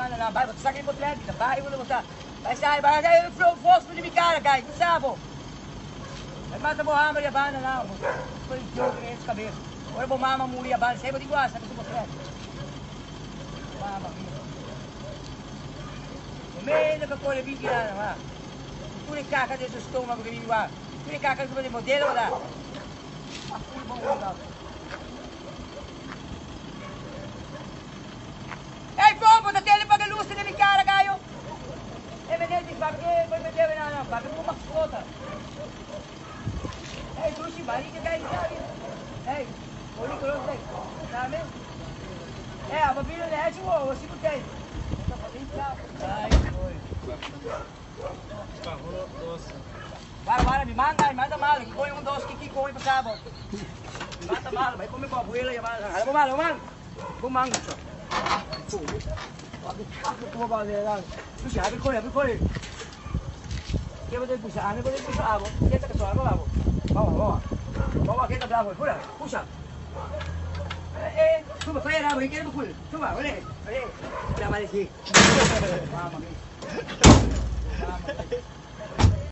banda nan, bai, bo ta saka di potret, mi ta bai unda bo ta. Bai sai, bai, bai, flow fosfo di mi cara, gai, ki sa bo? Bai mata bo hamber ya banda nan, bo pone joker den su cabes. Ora bo mama muri ya banda, sai bo tin cu a saka su potret. Mama mia. Momento pa kore bichi nan, ha. Tur e kaka den su stomago ke bibi wa. Tur e kaka ku bo modelo bo da. Ey Fon, bo ta tende paga lus den mi cara gayo? Ey meneer di papia ke bo mete na na papia ku mascota. Ey dushi barriga gay di sabi. Ey, poli kolos dai. Sabe? Ey, abo bino lechi wo, wo si ku tei. Ay, oy. Wara wara mi manda mi manda malo ki coño un dos ki ki coño pasa bo mi manda malo bai come bo abuela ya manda hala bo man bo man bo man Lucy habri coño habri coño ke bo ta pusa ami bo ta pusa abo ke ta kaso abo abo bawa bawa bawa ke ta bravo pura pusa eh suba kaya rabo ke bo kul suba ole ole brava si mama mia mama mia.